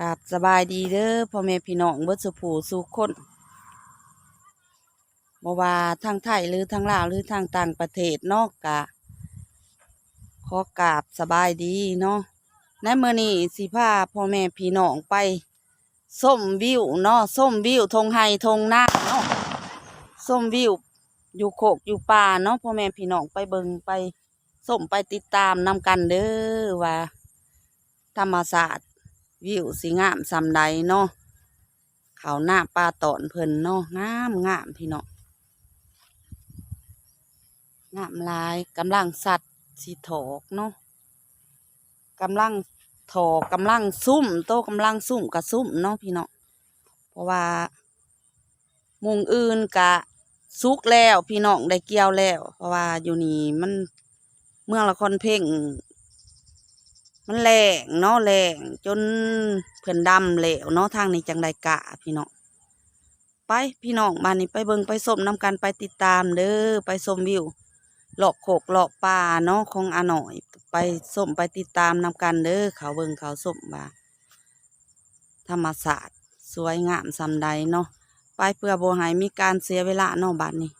ກາບສະບາຍດີເດີພໍ່ແມ່ພີ່ນ້ອງເບິດສູ່ຜູ້ສູ່ຄົນ ບໍ່ວ່າທາງໄທ ຫຼື ທາງລາວ ຫຼື ທາງຕ່າງປະເທດເນາະ ກະຂໍກາບສະບາຍດີເນາະ. ໃນມື້ນີ້ຊິພາພໍ່ແມ່ພີ່ນ້ອງໄປຊົມວິວເນາະ ຊົມວິວທົ່ງໄຮ່ທົ່ງນາເນາະ ຊົມວິວຢູ່ໂຄກຢູ່ປ່າເນາະ ພໍ່ແມ່ພີ່ນ້ອງໄປເບິ່ງໄປ ຊົມໄປຕິດຕາມນຳກັນເດີ ວ່າທຳມະຊາດວິວຊິງາມສ່ຳໃດເນາະ. ເຂົ້ານາປ່າຕອນເພິ່ນເນາະ ງາມໆ ພີ່ນ້ອງ ງາມຫຼາຍ. ກຳລັງສັດຊິຖອກເນາະ ກຳລັງຖອກ ກຳລັງສຸ້ມ ໂຕກຳລັງສຸ້ມກະສຸ້ມເນາະ ພີ່ນ້ອງ ເພາະວ່າ ໝ່ອງອື່ນກະສຸກແລ້ວ ພີ່ນ້ອງ ໄດ້ກ່ຽວແລ້ວ ເພາະວ່າຢູ່ນີ້ມັນ ເມືອງລະຄອນເພັງ ມັນແລ້ງເນາະ ແລ້ງຈົນເພິ່ນດຳແລ້ວເນາະ ທາງນີ້ຈັ່ງໄດ້ກ້າ ພີ່ນ້ອງ. ໄປ ພີ່ນ້ອງ ບາດນີ້ໄປເບິ່ງໄປຊົມນຳກັນ ໄປຕິດຕາມເດີ ໄປຊົມວິວເລາະໂຄກເລາະປ່າເນາະ ຂອງອານ້ອຍ ໄປຊົມໄປຕິດຕາມນຳກັນເດີ ເຂົ້າເບິ່ງເຂົ້າຊົມວ່າ ທຳມະຊາດສວຍງາມສ່ຳໃດເນາະ. ໄປ ເພື່ອບໍ່ໃຫ້ມີການເສຍເວລາເນາະ ບາດນີ້.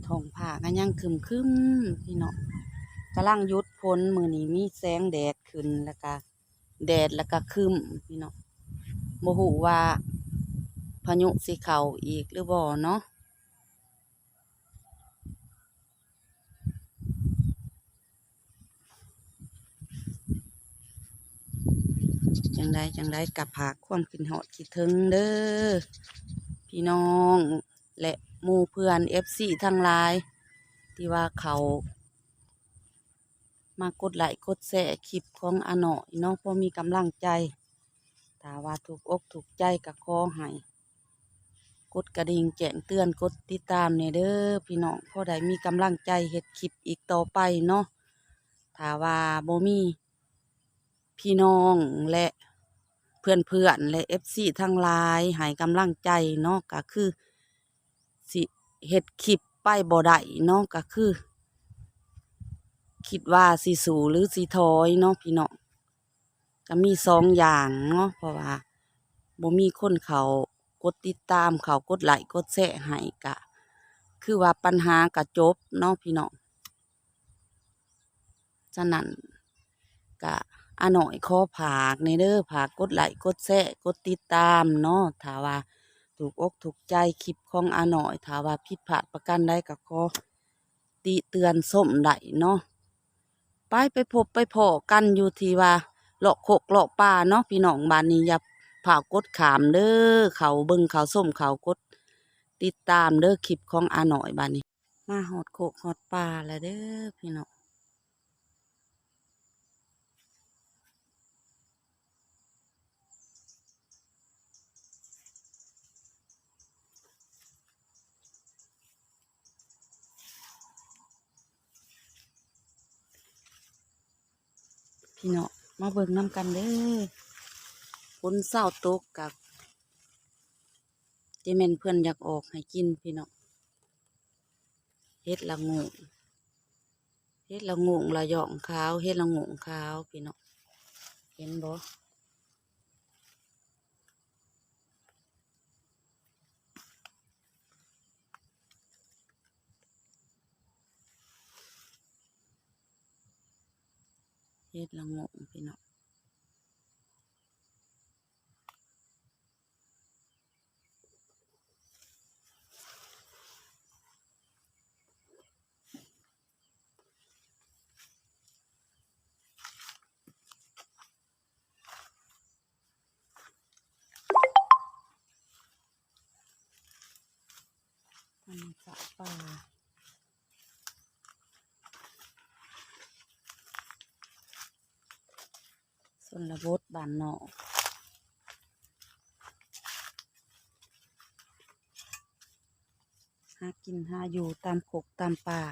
ທ້ອງຟ້າກໍຍັງຄຶ້ມໆ ພີ່ນ້ອງ ກຳລັງຢຸດຝົນ ມື້ນີ້ມີແສງແດດຂຶ້ນ ແລ້ວກໍແດດ ແລ້ວກໍຄຶ້ມ ພີ່ນ້ອງ ບໍ່ຮູ້ວ່າພາຍຸຊິເຂົ້າອີກຫຼືບໍ່ເນາະ. ຈັ່ງໃດຈັ່ງໃດກໍຝາກຄວາມຄິດຮອດຄິດເຖິງເດີ ພີ່ນ້ອງ ແລະ ໝູ່ເພື່ອນ ເອັຟຊີ ທັງຫຼາຍ ທີ່ວ່າເຂົ້າມາກົດໄລ້ກົດແຊຄລິບຂອງອານ້ອຍເນາະ ພໍມີກຳລັງໃຈ. ຖ້າວ່າຖືກອົກຖືກໃຈກໍຂໍໃຫ້ກົດກະດິ່ງແຈ້ງເຕືອນ ກົດຕິດຕາມແດ່ເດີພີ່ນ້ອງ ພໍໄດ້ມີກຳລັງໃຈເຮັດຄລິບອີກຕໍ່ໄປເນາະ. ຖ້າວ່າບໍ່ມີພີ່ນ້ອງ ແລະ ເພື່ອນໆ ແລະ ເອັຟຊີ ທັງຫຼາຍໃຫ້ກຳລັງໃຈເນາະ ກໍຄືຊິເຮັດຄລິບໄປບໍ່ໄດ້ເນາະ ກໍຄືຄິດວ່າຊິສູ້ ຫຼື ຊິຖອຍເນາະ ພີ່ນ້ອງ. ກໍມີສອງຢ່າງເນາະ ເພາະວ່າບໍ່ມີຄົນເຂົ້າກົດຕິດຕາມ ເຂົ້າກົດໄລ້ກົດແຊໃຫ້ ກະຄືວ່າບັນຫາກະຈົບເນາະ ພີ່ນ້ອງ. ສະນັ້ນກະອານ້ອຍຂໍຝາກແດ່ເດີ ຝາກກົດໄລ້ກົດແຊ ກົດຕິດຕາມເນາະ ຖ້າວ່າຖືກອົກຖືກໃຈຄລິບຂອງອານ້ອຍ ຖ້າວ່າຜິດພາດປະການໃດກໍຂໍ ຕິເຕືອນຊົມໄດ້ເນາະ. ໄປ ໄປພົບໄປພໍ້ກັນຢູ່ທີ່ວ່າເລາະຄົກເລາະປ່າເນາະ ພີ່ນ້ອງ. ບາດນີ້ຢ່າຟ້າວກົດຂ້າມເດີ ເຂົ້າເບິ່ງເຂົ້າຊົມ ເຂົ້າກົດຕິດຕາມເດີ ຄລິບຂອງອານ້ອຍ. ບາດນີ້ມາຮອດໂຄກຮອດປ່າແລ້ວເດີພີ່ນ້ອງ. ພີ່ນ້ອງ ມາເບິ່ງນຳກັນເດີ ຝົນເຊົາຕົກ ກະຈະແມ່ນເພິ່ນຢາກອອກໃຫ້ກິນ ພີ່ນ້ອງ. ເຫັດລະໂງກ ເຫັດລະໂງກ ລະຢອງຂາວ ເຫັດລະໂງກຂາວ ພີ່ນ້ອງ ເຫັນບໍ່? ເຫັດລະໂງກ ພີ່ນ້ອງ. ອັນນີ້ສະປ່າ ຊົນນະບົດບ້ານນອກ ຫາກິນຫາຢູ່ຕາມຄົກຕາມປ່າ.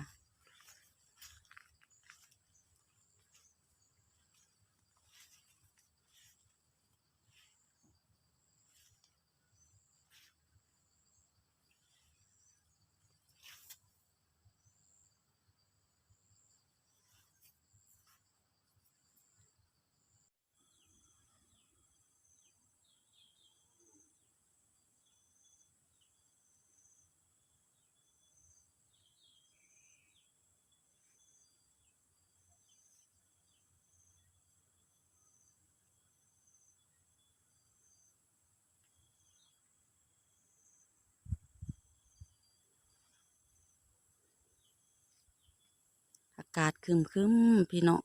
ອາກາດຄຶມໆ ພີ່ນ້ອງ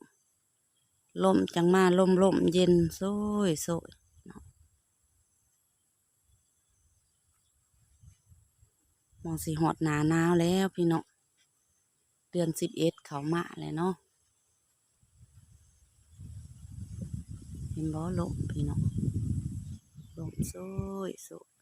ລົມຈັ່ງມາ ລົມໆ ເຢັນໂຊຍໆ ເນາະ. ມອງຊິຮອດໜ້າໜາວແລ້ວພີ່ນ້ອງ ເດືອນສິບເອັດເຂົ້າມາແລ້ວເນາະ. ເຫັນບໍ່ ລົມພີ່ນ້ອງ ລົມໂຊຍໆ.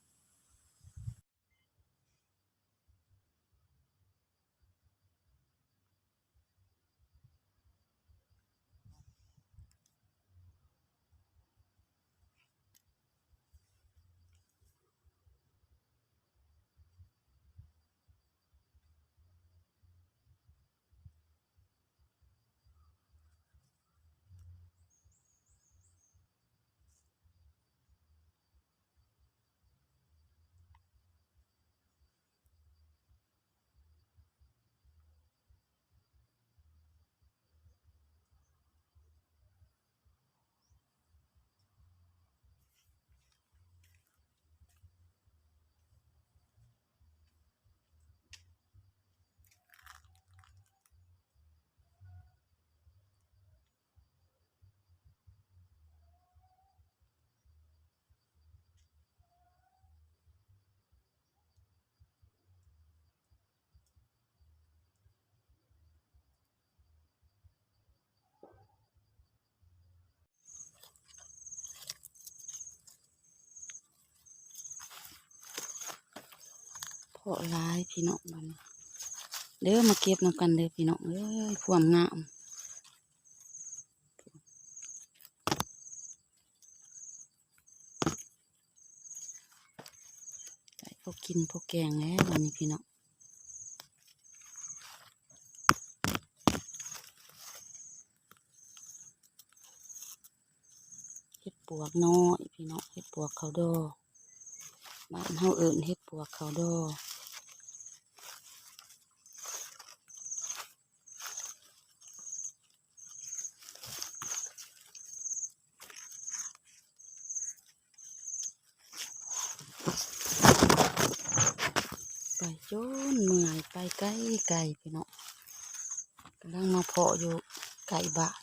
ເພາະຫຼາຍພີ່ນ້ອງ ບັດນີ້ເດີ ມາເກັບນຳກັນເດີພີ່ນ້ອງເອີຍ ຄວາມງາມ. ໄດ້ພໍກິນພໍແກງແລ້ວບັດນີ້ພີ່ນ້ອງ. ເຫັດປວກນ້ອຍພີ່ນ້ອງ ເຫັດປວກເຂົ້າດໍ ບ້ານເຮົາເອີ້ນເຫັດປວກເຂົ້າດໍ. ໄປຈົນເມື່ອຍ ໄປໄກໆ ພີ່ນ້ອງ ກຳລັງມາເພາະຢູ່ໃກ້ບ້ານ.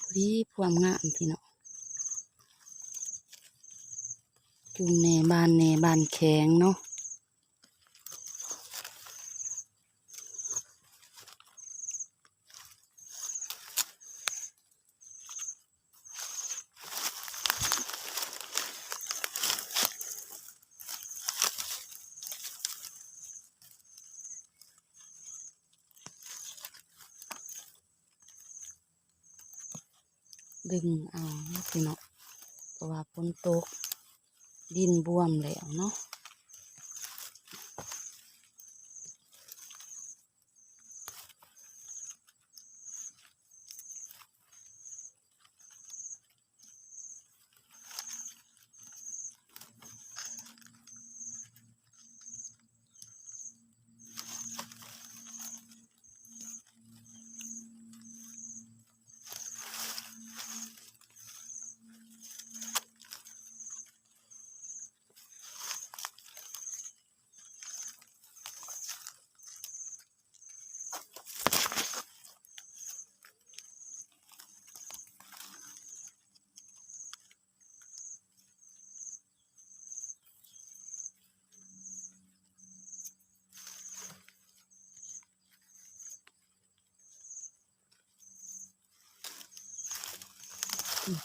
ພໍດີຄວາມງາມພີ່ນ້ອງ ຈຸ່ມແດ່ບານແດ່ ບານແຂງເນາະ. ດຶງເອົາພີ່ນ້ອງ ເພາະວ່າຝົນຕົກ ດິນບວມແລ້ວເນາະ.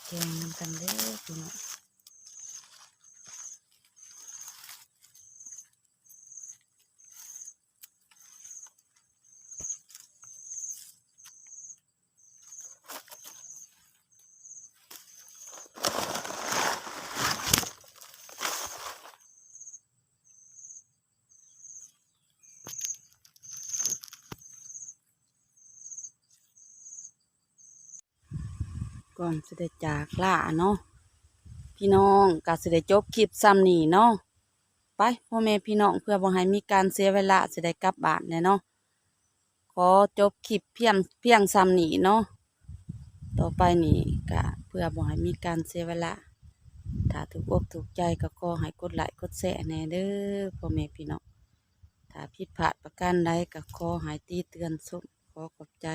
ແກງນຳກັນເດີພີ່ນ້ອງ. ກ່ອນຊິໄດ້ຈາກລາເນາະ ພີ່ນ້ອງ ກະຊິໄດ້ຈົບຄລິບຊ່ຳນີ້ເນາະ. ໄປ ພໍ່ແມ່ພີ່ນ້ອງ ເພື່ອບໍ່ໃຫ້ມີການເສຍເວລາ ຊິໄດ້ກັບບ້ານແລ້ວເນາະ. ຂໍຈົບຄລິບພຽງ ພຽງຊ່ຳນີ້ເນາະ. ຕໍ່ໄປນີ້ກະເພື່ອບໍ່ໃຫ້ມີການເສຍເວລາ ຖ້າຖືກອົກຖືກໃຈກໍຂໍໃຫ້ກົດໄລກົດແຊແດ່ເດີ ພໍ່ແມ່ພີ່ນ້ອງ. ຖ້າຜິດພາດປະການໃດກໍຂໍໃຫ້ຕິເຕືອນຊົມ. ຂໍຂອບໃຈ.